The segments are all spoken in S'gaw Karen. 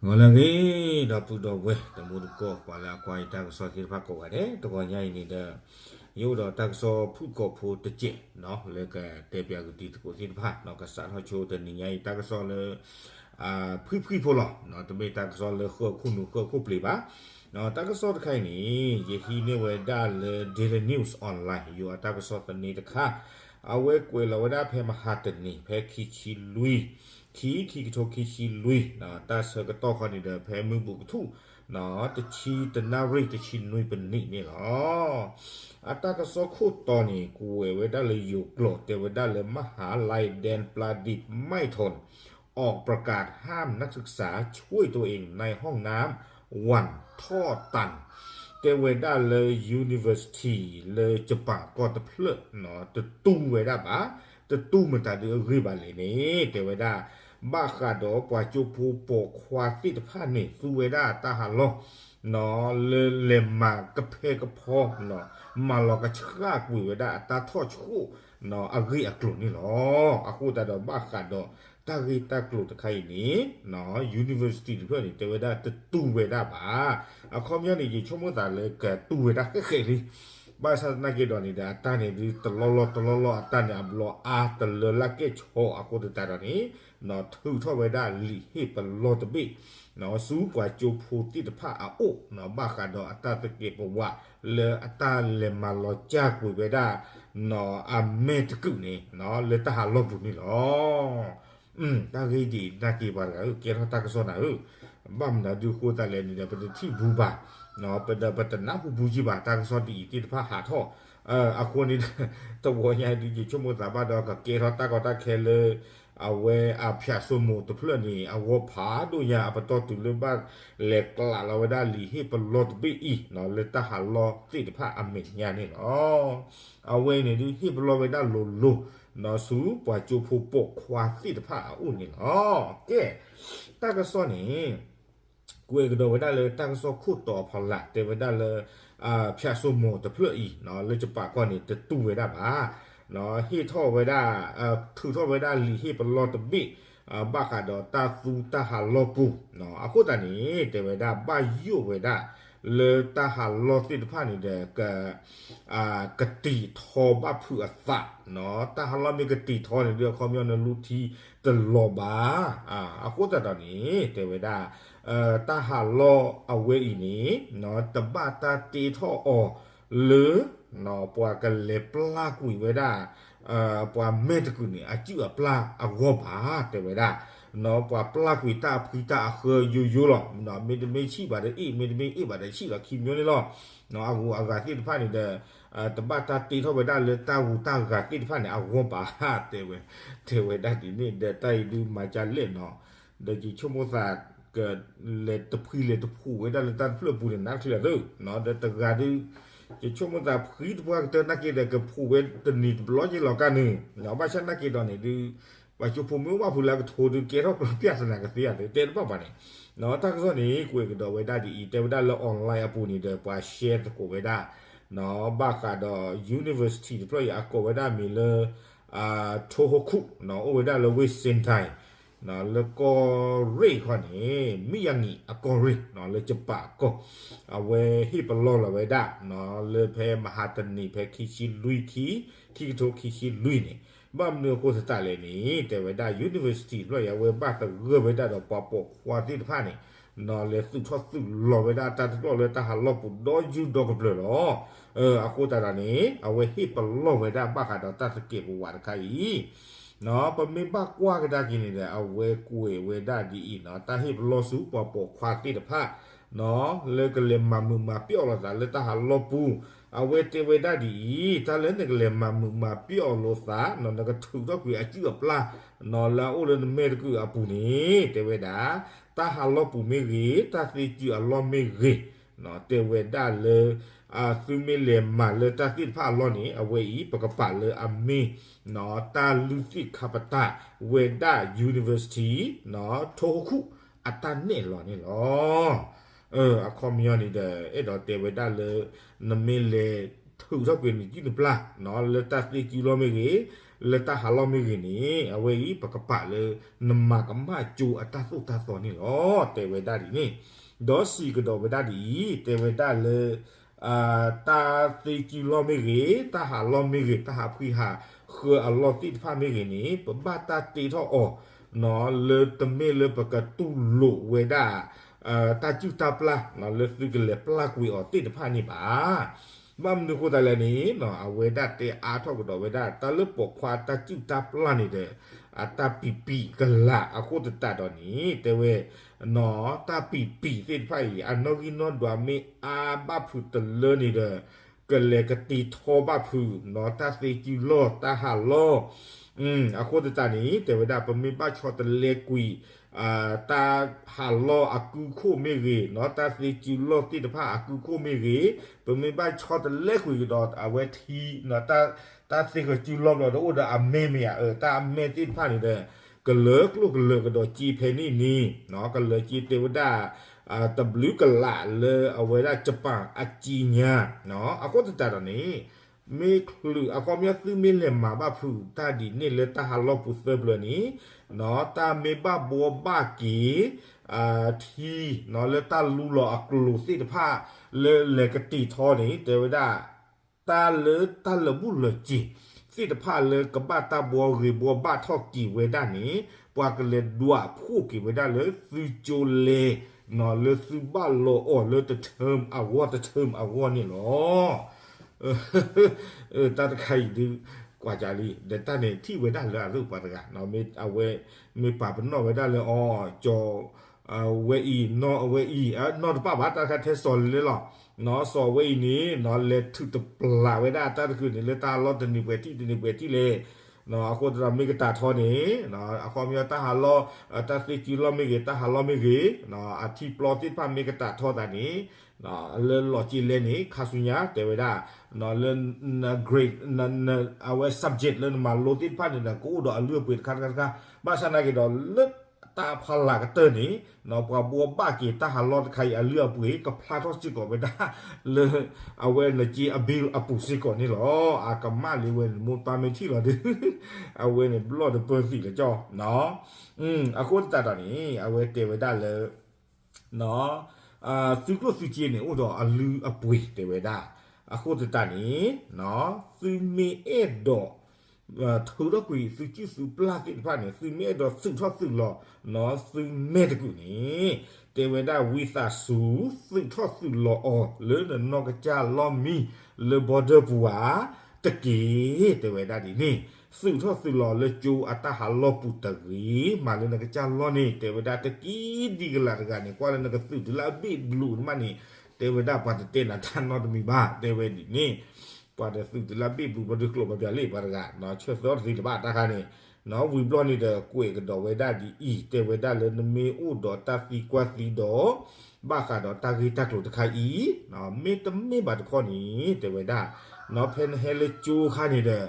ဂီၤလၢအဂ့ၤ ဒီပုၢ်ဒီဝဲၢ် တံၤသကိး ပှၤလၢအကွၢ်ယတၢ်ကစီၣ်သ့ၣ်တဖၣ်ကိးဂၤဒဲး တဂီၤညါအံၤန့ၣ်ဒီး ယအိၣ်ဒီးတၢ်ကစီၣ်ဖုၣ်ကိာ်ဖိတစဲး လၢကတဲပၠးက့ၤတံၤသကိးသ့ၣ်တဖၣ် ကစးထီၣ်ဆိတနံၤညါအံၤ တၢ်ကစီၣ်လၢ ဖှံဖှံဖိလီၤ. တမ့ၢ်တၢ်ကစီၣ်လၢဃၢခိၣ်နူာ်ဃၢခိၣ်ပျ့ၤဘၣ်. တၢ်ကစီၣ်တခါအံၤန့ၣ် ယဟံးန့ၢ်ဝဲဒၣ်လၢ Daily News Online ယိၤအတၢ်ကစီၣ်သန့တခါ အဝဲကွဲးလီၤဝဲဒၣ်ဖဲမဟါတနံၤ ဖဲခံဆံလွံၢ် ခံ ခံကထိခံဆံလွံၢ် တၢ်ဆၢကတီၢ်ခီန့ၣ်ဒီး ဖဲမုၢ်ဘူးကထူၣ် တဆံတနၣ်ရံၣ်တဆံနွံပနံးန့ၣ်လီၤ. အတၢ်ကစီၣ်ခိၣ်တီန့ၣ် ကွဲးဝဲဒၣ်လၢယိၤကျိာ် တဲဝဲဒၣ်လၢ มหาลัยแดนปลาดิบแม่ฮ่องสอน ออกประกาศห้ามนักศึกษาช่วยตัวเองในห้องน้ำวันท่อตัน တဲဝဲဒၣ်လၢ university လၢယပၣ်ကီၢ်တဖျၢၣ် တတူၢ်ဝဲဒၣ်ဘၣ်, တတူၢ်မတၤဒုအဂ့ၢ်ဘၣ်လဲၣ်န့ၣ် တဲဝဲဒၣ် ဘၣ်ဃးဒီးပှၤကၠိဖိပိာ်ခွါသ့ၣ်တဖၣ်န့ၣ် သူဝဲဒၣ်အတၢ်ဟးလီၢ် လၢလဲၤမၤကဖဲကဖီ မၤလီၤကဆှၣ်ကွံာ်ဝဲဒၣ်အတၢ်ထီၣ်ဆှိၣ် အဂ့ၢ်အကျိၤန့ၣ်လီၤ. အဃိသတးဒီးဘၣ်ဃးဒီးတၢ်ဂ့ၢ်တၢ်ကျိၤတခါအံၤန့ၣ် university တဖျၢၣ်န့ၣ် တဲဝဲဒၣ်တတူၢ်ဝဲဒၣ်ဘၣ်. အခီပညီန့ၣ် ယဆိကမိၣ်သးလၢကတူၢ်ဝဲဒၣ်ဃဲးဃဲးလံ. ဘၣ်ဆၣ်သနာ်က့ဒီးန့ၣ်ဒီး အတၢ်န့ၣ်ဒုးတလီၢ်လီၢ်တလီၢ်လီၢ် အတၢ်န့ၣ်အဘျီအါတလၢလၢကဲၣ်ဆိးအဃိသတးဒီးန့ၣ် ထုးထီၣ်ဝဲဒၣ်လံာ်ဟ့ၣ်ပလီၢ်တဘ့ၣ် ဆူပှၤကၠိဖိသ့ၣ်တဖၣ်အအိၣ် ဘၣ်ဃးဒီးအတၢ်သကဲးပဝးလၢအတၢ်လဲၤမၤလီၤကၢ်ကွံာ်ဝဲဒၣ် အမဲာ်တကုာ်န့ၣ် လၢတၢ်ဟးလီၢ်ပူၤန့ၣ်လီၤ. တၢ်ဂ့ၢ်ဒ်အံၤ နာ်က့ၤပှၤတဂၤဧၢ ကဲထီၣ်တၢ်ကစီၣ်နၤဧၢ, ဘၣ်မနုၤဒုအဃိသတးလဲၣ်န့ၣ်ဒီး ပတထံၣ်ဘူးဘၣ်, ပတနၢ်ဟူဘူးကံဘၣ် တၢ်ကစီၣ်ဒ်အံၤသ့ၣ်တဖၣ်ဟးထီၣ်, အဃိန့ၣ် တဝီညါဒုး ယဆိကမိၣ်သးဘၣ်ဒီး ကကဲထီၣ်တၢ်ကီတၢ်ခဲလၢ အဝဲအဖၠးစိမိၤတဖျၢၣ်န့ၣ် အဂီၢ်ဖးဒိၣ်ညါအပတီၢ်တုၤလၢဘၣ်လဲၤကျးလီၤဝဲဒၣ်လံာ်ဟ့ၣ်ပလီၢ်တဘ့ၣ်အံၤ လၢတၢ်ဟးလီၢ်သ့ၣ်တဖၣ်အမဲာ်ညါန့ၣ်လီၤ. အဝဲအံၤန့ၣ်ဒုး ဟ့ၣ်ပလီၢ်ဝဲဒၣ်လိၤလိၤ ဆူပှၤကၠိဖိပိာ်ခွါသ့ၣ်တဖၣ်အအိၣ်န့ၣ်လီၤ. ကဲ တၢ်ကစီၣ်န့ၣ် ကွဲးကဒီးဝဲဒၣ်လၢတၢ်ကစီၣ်ခိၣ်တီအဖီလာ် တဲဝဲဒၣ်လၢ ဖၠးစိမိၤတဖျၢၣ်အံၤ လၢယပၣ်ကီၢ်န့ၣ် တတူၢ်ဝဲဒၣ်ဘၣ်, ဟ့ၣ်ထီၣ်ဝဲဒၣ် ထုးထီၣ်ဝဲဒၣ်လံာ်ဟ့ၣ်ပလီၢ်တဘ့ၣ် ဘၣ်ဃးဒီးတၢ်သူတၢ်ဟးလီၢ်ပူၤ, အဃိသတးန့ၣ် တဲဝဲဒၣ်ဘၣ်ယိၣ်ဝဲဒၣ် လၢတၢ်ဟးလီၢ်သ့ၣ်တဖၣ်န့ၣ်ဒီး ကတံာ်ထီဘၣ်ဖုးအသး, တၢ်ဟးလီၢ်မ့ၢ်ကတံာ်ထီန့ၣ်ဒုး အခီပညီန့ၣ်လူထံတလီၤဘၣ်, အဃိသတးဒီးန့ၣ် တဲဝဲဒၣ် တၢ်ဟးလီၢ်အဝဲအံၤန့ၣ် တဘၣ်တၢ်တ့ထီၣ်အီၤလၢ ပှၤကလဲၤပျၢ်ကွံာ်ဝဲဒၣ် ပှၤမဲာ်တကုာ်န့ၣ် အစုၣ်အပျၢ်အဂီၢ်ဘၣ် တဲဝဲဒၣ်, ပှၤပျၢ်ကွံာ်တၢ်အဖှံတၢ်အဃၢယိယိလီၤ, မ့တမ့ၢ်ဆံၣ်ဘၣ်ဒီးအ့ၣ် မ့တမ့ၢ်အ့ၣ်ဘၣ်ဒီးဆံၣ်လီၤ ခံမျိုးန့ၣ်လီၤ. အဂုၤအဂၤသ့ၣ်တဖၣ်န့ၣ်ဒီး တဘၣ်တၢ်တ့ထီၣ်ဝဲဒၣ်လၢတၢ်ဂူၤတၢ်ဂၤသ့ၣ်တဖၣ်န့ၣ် အဂီၢ်ဘၣ် တဲဝဲ, တဲဝဲဒၣ်ဒ်န့ၣ်ဒီး တၢ်အံၤဒုးမၤကလဲၣ်နီၤ, ဒီးယဆိကမိၣ်သး ကလဲၤတဖှံလဲၤတဖှိၣ်ဝဲဒၣ်လၢတၢ်တဖျၢၣ်ပူၤန့ၣ် နးချံလီၤသၢ, ဒီးတဂၤဒုး ယဆိကမိၣ်သးဖှံတပှၢ်ကတၢၢ်နာ်က့ဒီး ကဖှိၣ်ဝဲတနံၤတဘျီက့ၤလီၤကါန့ၣ်, ဘၣ်ဆၣ်နာ်က့ဒီးန့ၣ်ဒုး ပှၤကၠိဖိမ့ၢ်အိၣ်ဘၣ်ဖုးလၢအကထိဒုး ကဲထီၣ်ကျိပြသနာ်ကသ့ဧါ တဲတဘၣ်ဘၣ်န့ၣ်, တၢ်ကစီၣ်န့ၣ် ကွဲးကဒီးဝဲဒၣ်ဒ်အံၤ တဲဝဲဒၣ်လၢ online အပူၤန့ၣ်ဒီး ပှၤ share သကိးဝဲဒၣ် ဘၣ်ဃးဒီး university တဖျၢၣ်အံၤ အကိးဝဲဒၣ်မ့ၢ်လၢ ထိဟိခုၣ် အိၣ်ဝဲဒၣ်လၢဝ့ၢ်စ့ၣ်တၢ် လၢကီၢ်ရ့ၣ်ခီန့ၣ် မံယါနံၣ်အကီၢ်ရ့ၣ် လၢယပၣ်ကီၢ် အဝဲဟ့ၣ်ပလီၢ်လီၤဝဲဒၣ် လၢဖဲမဟါတနံၤ ဖဲခံဆံလွံၢ် ခံ ခံကထိခံဆံလွံၢ်န့ၣ် ဘၣ်မနုၤအဃိသတးလဲၣ်န့ၣ် တဲဝဲဒၣ် university တဖျၢၣ်အံၤ အဝဲဘၣ်သဂၢၢ်ဝဲဒၣ်ဒီးပှၤပိာ်ခွါသ့ၣ်တဖၣ်န့ၣ် လဲၤသူၣ်ထီၣ်သူၣ်လီၤဝဲဒၣ်တၢ်တကျီၢ်လၢတၢ်ဟးလီၢ်ပူၤဒီးယူၢ်ဒီကပျၢၤလီၤ. အဃိသတးဒီးန့ၣ် အဝဲဟ့ၣ်ပလီၢ်ဝဲဒၣ်ဘၣ်ဃးဒီးတၢ်သကဲးပဝးတခါအံၤ ပမ့ၢ်ဘၣ်ကွၢ်ကဒါက့ၤန့ၣ်ဒီး အဝဲကွဲးဝဲဒၣ်ဒ်အံၤနီၤ တၢ်ဟ့ၣ်ပလီၢ်ဆူပှၤပိာ်ခွါသ့ၣ်တဖၣ် လၢကလဲၤမၤမုာ်မၤပျီၣ်လိာ်သးလၢတၢ်ဟးလီၢ်ပူၤ, အဝဲတဲဝဲဒၣ်ဒ်အံၤ တၢ်လၢနကလဲၤမၤမုာ်မၤပျီၣ်လိာ်သး နကထုးထီၣ်ကွံာ်အစုၣ်အပျၢ် လၢအအိၣ်လၢနမဲာ်တကုာ်အပူၤန့ၣ် တဲဝဲဒၣ် တၢ်ဟးလီၢ်ပူၤမ့ၢ်ဂ့ၤ တၢ်သ့စုအလီၢ်မ့ၢ်ဂ့ၤ တဲဝဲဒၣ်လၢ သုမ့ၢ်လဲၤမၤလၢတၢ်သ့ၣ်တဖၣ်အလီၢ်န့ၣ် အဝဲအံၤ ပကပာ်လၢအမ့ၢ် တၢ်လုၢ်သ့ၣ်ခါပတာ်ဝဲဒၣ် university ထိဟိခုၣ်အတၢ်နဲၣ်လီၤန့ၣ်လီၤ. အခီပညီန့ၣ်ဒီး အဲၣ်ဒိးတဲဝဲဒၣ်လၢ နမ့ၢ်လဲၤထုးထီၣ်ကွံာ်နစုၣ်နပျၢ် လၢတၢ်သ့စုလီၢ်မ့ၢ်ဂ့ၤ လၢတၢ်ဟးလီၢ်မ့ၢ်ဂ့ၤန့ၣ် အဝဲအံၤပကပာ်လၢ နမၤကမၣ်ကၠိအတၢ်သိၣ်တၢ်သီန့ၣ်လီၤ. တဲဝဲဒၣ်ဒ်န့ၣ်, ဒီးစံးကဒီးဝဲဒၣ်ဒ်အံၤ, တဲဝဲဒၣ်လၢ တၢ်သ့စုလီၢ်မ့ၢ်ဂ့ၤ, တၢ်ဟးလီၢ်မ့ၢ်ဂ့ၤ, တၢ်ဟးဖှံဟးဃၢအလီၢ်သ့ၣ်တဖၣ်မ့ၢ်ဂ့ၤန့ၣ် ပဘၣ်တၢ်တ့ထီၣ်အီၤ လၢတမ့ၢ်လၢပကတူၢ်လိာ်ဝဲဒၣ် တၢ်စုၣ်တၢ်ပျၢ် လၢသုကလဲၤပျၢ်ကွံာ်အီၤသ့ၣ်တဖၣ်န့ၣ်ဘၣ်. ဘၣ်မနုၤအဃိသတးလဲၣ်န့ၣ် အဝဲဒၣ်တဲအါထီၣ်ကဒီးဝဲဒၣ် တၢ်လၢပိာ်ခွါတၢ်စုၣ်တၢ်ပျၢ်န့ၣ်ဒီး အတၢ်ပံးပံးကလးအဃိသတးဒီးန့ၣ် တဲဝဲ တၢ်ပံးပံးသ့ၣ်တဖၣ်အံၤ အနီၣ်ဂံၢ်နီၣ်ဒွးမ့ၢ်အါဘၣ်ဖုးတလၢန့ၣ်ဒီး ကလဲၤကတ့ထီဘၣ်ဖုး တၢ်သ့စုလီၢ် တၢ်ဟးလီၢ် အဃိသတးန့ၣ် တဲဝဲဒၣ် ပမ့ၢ်ဘၣ်ဆီတလဲကွံာ် တၢ်ဟးလီၢ်အကုခိၣ်မ့ၢ်ဂ့ၤ, တၢ်သ့စုလီၢ်သ့ၣ်တဖၣ်အကုခိၣ်မ့ၢ်ဂ့ၤ, ပမ့ၢ်ဘၣ်ဆီတလဲကွံာ်ကဒီး အဝဲထံ တၢ်သ့ကစုလီၢ်ဘျီဒီးအိၣ်ဒီးအမဲမ့ၢ်ဧါ, တၢ်အမဲသ့ၣ်တဖၣ်န့ၣ်ဒီး ကလၢကျိၣ်ကလၢကဒီးစ့ဖဲန့ၣ်န့ၣ် ကလၢစ့တဲဝဲဒၣ် တဘျုးကလးလၢအဝဲဒၣ်ကပၤအစ့ညါ အဃိသတးဒီးန့ၣ် မ့ၢ်ချုးအခီပညီသုမ့ၢ်လဲၤမၤဘၣ်ဖုးတၢ်ဒ်န့ၣ်လၢတၢ်ဟးလီၢ်ပူၤသၢပျၢၤန့ၣ် တၢ်မ့ၢ်ဘၣ်ဘှီဘၣ်က့ၤ ထံ လၢတၢ်လူလီၤအကျိၤသ့ၣ်တဖၣ် လၢလဲၤကတ့ထီန့ၣ် တဲဝဲဒၣ် တၢ်လၢတၢ်လၢာ်ဘူၣ်လၢာ်စ့ၤ သ့ၣ်တဖၣ်လၢကဘၣ်တၢ်ဘှီဂ့ၤဘှီဘၣ်ထီၣ်က့ၤဝဲဒၣ်န့ၣ် ပှၤကလဲၤဒွးဖှိၣ်က့ၤဝဲဒၣ်လၢသုကၠိလဲၤ လၢသုဘၣ်လီၤအီၤလၢတ term အဂီၢ် တ term အဂီၢ်န့ၣ်လီၤ. တၢ်တခါအံၤဒုး ကွၢ်ကၢ်လံ ဒီးတၢ်န့ၣ်ထံၣ်ဝဲဒၣ်လၢအရ့ပှၤတဂၤ အဝဲ မ့ၢ်ပာ်ပနီၣ်ဝဲဒၣ်လၢအီၤ ကၠီၤ ဝဲအံၤ နီၢ်အဝဲအံၤ နီၢ်တပၣ်ဘၣ် တၢ်တခါထဲစီၤလၢလီၤ နီၢ်စီၤဝဲအံၤန့ၣ် လဲၤထုးတပျၢ်ဝဲဒၣ်တၢ်တခုန့ၣ် လၢတၢ်ဟးလီၢ်တနံၤပှဲၤထံၣ်တနံၤပှဲၤထံၣ်လဲၣ် အဃိသတးမ့ၢ်ကတၢ်ထီန့ၣ် အခီပညီတၢ်ဟးလီၢ် တၢ်သ့စုလီၢ်မ့ၢ်ဂ့ၤ တၢ်ဟးလီၢ်မ့ၢ်ဂ့ၤ အထံပျီသ့ၣ်တဖၣ်မ့ၢ်ကတၢ်ထီသးန့ၣ် လၢလီၤက့လဲၣ်န့ၣ် ခါဆူညါတဲဝဲဒၣ် လၢ grade အဝဲ subject လၢနမၤလိသ့ၣ်တဖၣ်န့ၣ်ဒီး ကအိၣ်ဒီးအလုၢ်အပှ့ၤတခါတခါတခါ ဘၣ်ဆၣ်နာ်က့ဒီး လၢတၢ်ဖီလာ်ကတၢၢ်န့ၣ် ပှၤဘှီဘၣ်က့ၤတၢ်ဟးလီၢ်တခါအံၤအလုၢ်အပှ့ၤ ကဖျါထီၣ်စ့ၢ်ကီးဝဲဒၣ် လၢ အဝဲနက့အ bill အပူၤစ့ၢ်ကီးန့ၣ်လီၤ. အကမၣ်လံဝဲန့ၣ် မိၢ်ပၢ်မ့ၢ်ထံၣ်လီၤဒုး အဝဲန့ၣ်ဘျီၣ်ဒီးပၢသံးလၢကၠီ အဃိသတးဒီးန့ၣ် အဝဲတဲဝဲဒၣ်လၢ သုကျိၣ်သုစ့န့ၣ် အိၣ်ဒီးအလုၢ်အပှ့ၤတဲဝဲဒၣ် အဃိသတးန့ၣ် သုမ့ၢ်အဲၣ်ဒိး ထုးထီၣ်ကွံာ်သုစုၣ်သုပျၢ်သ့ၣ်တဖၣ်န့ၣ် သုမ့ၢ်အဲၣ်ဒိးသုးထီၣ်သုးလီၤ သုမဲာ်တကုာ်န့ၣ် တဲဝဲဒၣ်ဝံသးစူၤ သုးထီၣ်သုးလီၤအီၤ လၢနနီၢ်ကစၢ်လီၢ်မံ လၢ border ပူၤဧါ တက့ၢ် တဲဝဲဒၣ်ဒ်န့ၣ် သုးထီၣ်သုးလီၤလၢကၠိအတၢ်ဟးလီၢ်ပူၤတဂ့ၤ မၤလၢနကစၢ်လီၢ်န့ၣ် တဲဝဲဒၣ်တက့ၢ် ဒ်ကလးတဂၤန့ၣ် ကွၢ်လၢနကသုးတုၤလၢအဘ့ၣ်ဘျုးန့ၣ်မးန့ၣ် တဲဝဲဒၣ်ပှၤတတဲနၤတၢ်နီတမံၤဘၣ် တဲဝဲဒ်န့ၣ် ပှၤဒီးသုးတုၤလၢအဘ့ၣ်ဘျုး ဘျီဒုးကျိာ်ဘၣ်ပၠးလံ ပှၤတဂၤ ဆၢသီတသ့လၢၤဘၣ်တၢ်ခါန့ၣ် ဝံၤဘျီန့ၣ်ဒီးကွဲးကဒီးဝဲဒၣ်ဒ်အံၤ တဲဝဲဒၣ်လၢနမ့ၢ်အိၣ်ဒီးတၢ်သံကွၢ်သံဒီး ဘၣ်ဃးဒီးတၢ်ဂ့ၢ်တၢ်ကျိၤတခါအံၤ မ့တမ့ၢ်ဘၣ်တခီန့ၣ် တဲဝဲဒၣ် ဖဲနဟဲလၢကၠိခါန့ၣ်ဒီး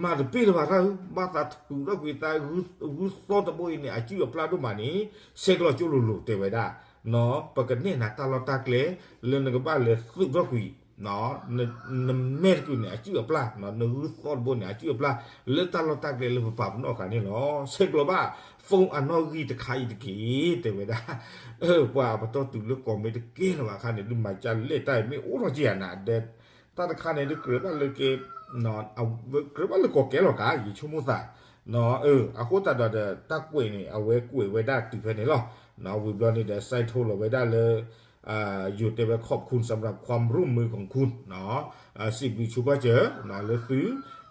မၤတပ့ၢ်လၢၤဘၣ်တၢ်ဧၢ ဘၣ်သးထုးထီၣ်ကွံာ်သး ဂုၢ်သီတဘိအံၤန့ၣ် အစုၣ်အပျၢ်ဒိၣ်မးန့ၣ် ဆဲးကျိးကၠိလိၤလိၤ တဲဝဲဒၣ် ပကနဲၣ်နၤတၢ်လီၢ်တၢ်ကျဲ လၢနကဘၣ်လဲၤသုးထီၣ်ကွံာ် နမဲာ်တကုာ်န့ၣ် အစုၣ်အပျၢ် နဂုၢ်သီတဘိန့ၣ် အစုၣ်အပျၢ် လၢတၢ်လီၢ်တၢ်ကျဲလၢပပာ်ပနီၣ်အခါန့ၣ်လီၤ. ဆဲးကျိးဘၣ် phone အနီၣ်ဂံၢ်တခါအံၤတက့ၢ် တဲဝဲဒၣ် ပှၤပတီၢ်တုၤလၢကီၢ်မ့ၢ်တကဲလၢၤဘၣ်အခါန့ၣ် ဒုးမၤကၢ်လဲၣ်တၢ်အံၤ မ့ၢ်အိၣ်ထီၣ်က့ၤယၤနၤဒီး တၢ်တခါန့ၣ် ဒုးကြၢးဘၣ်လၢကဲ ကြၢးဘၣ်လၢကီၢ်ကဲလီၤကါ ယဆိကမိၣ်သး အဃိသတးဒီး တၢ်ကွဲးန့ၣ် အဝဲကွဲးဝဲဒၣ်တုၤဖဲန့ၣ်လီၤ. ဝံၤဘျီန့ၣ်ဒီး စဲးထီၣ်လီၤဝဲဒၣ်လၢ ယိၤတဲဝဲ ขอบคุณสำหรับความร่วมมือของคุณ စံးဘျုးဆိဘၣ်စၢၤ လၢသု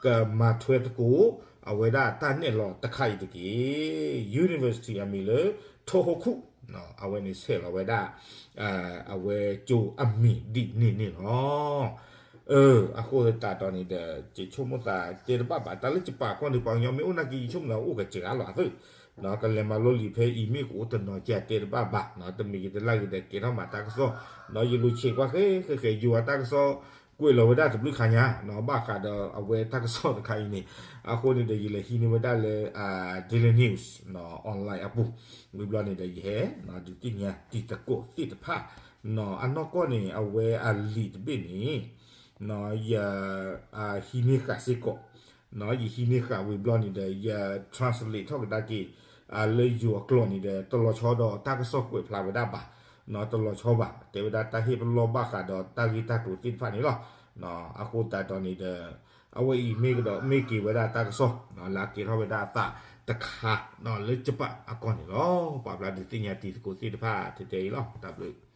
ကမၤထွဲသကိး အဝဲဒၣ်တၢ်နဲၣ်လီၤတခါအံၤတက့ၢ်. University အမံၤလၢ ထိၣ်ဟီၣ်ခိၣ် အဝဲန့ၣ်ဆဲးလီၤဝဲဒၣ် အဝဲကၠိအမံၤဒ်န့ၣ်န့ၣ်လီၤ. အဃိသတးဒီးန့ၣ်ဒီး ယဆိကမိၣ်သးတဲတဘၣ်ဘၣ် တၢ်လၢယပာ်ကွၢ်န့ၣ် ပှၤကညီမ့ၢ်အိၣ်နာ်က့ ယဆိကမိၣ်သးအိၣ်ကစှၤလီၤအသး ကလဲၤမၤလိလံာ်ဖဲအံၤမ့ၢ်ကအိၣ်တနီၤကတဲတဘၣ်ဘၣ် တမံၤဂ့ၤတလၢ်ဂ့ၤဒီးကဲထီၣ်မးတၢ်ကစီၣ် ယလူၤဆဲးကွၢ်ဃဲဃဲဃဲ ယိၤအတၢ်ကစီၣ် ကွဲးလီၤဝဲဒၣ်တဘျုးခါညါ ဘၣ်ဃးဒီးအဝဲတၢ်ကစီၣ်တခါအံၤန့ၣ် အဃိန့ၣ်ဒီး ယလဲၤဟံးန့ၢ်ဝဲဒၣ်လၢ Daily News online အပူၤ ဝံၤဘျီန့ၣ်ဒီးယဟဲ ဒုးသ့ၣ်ညါတံၤသကိးသ့ၣ်တဖၣ် အနီၢ်ကီၢ်န့ၣ် အဝဲအလံာ်တဘ့ၣ်န့ၣ် ယဟံးန့ၢ်ဃာ်စ့ၢ်ကီး ယဟံးန့ၢ်ဃာ်ဝံၤဘျီန့ၣ်ဒီး ယ translate ထီၣ်ကဒါက့ၤ လၢယိၤအကျိာ်န့ၣ်ဒီး တလီၤဆီဒီးတၢ်ကစီၣ်ကွဲးဖျါဝဲဒၣ်ဘၣ်, တလီၤဆီဘၣ်, တဲဝဲဒၣ်တၢ်ဟ့ၣ်ပလီၢ်ဘၣ်ဃးဒီးတၢ်ဂ့ၢ်တၢ်ကျိၤသ့ၣ်တဖၣ်န့ၣ်လီၤ. အဃိသတးဒီးန့ၣ်ဒီး အဝဲအံၤမ့ၢ်ကဒီး မ့ၢ်က့ၤဝဲဒၣ်တၢ်ကစီၣ် လၢကဲထီၣ်ဝဲဒၣ်အသးတခါ လၢကပာ်အကီၢ်န့ၣ်လီၤ. ပာ်ဖျါဒုးသ့ၣ်ညါတံၤသကိးသ့ၣ်တဖၣ်ထဲအံၤလီၤ. တၢ်ဘျုး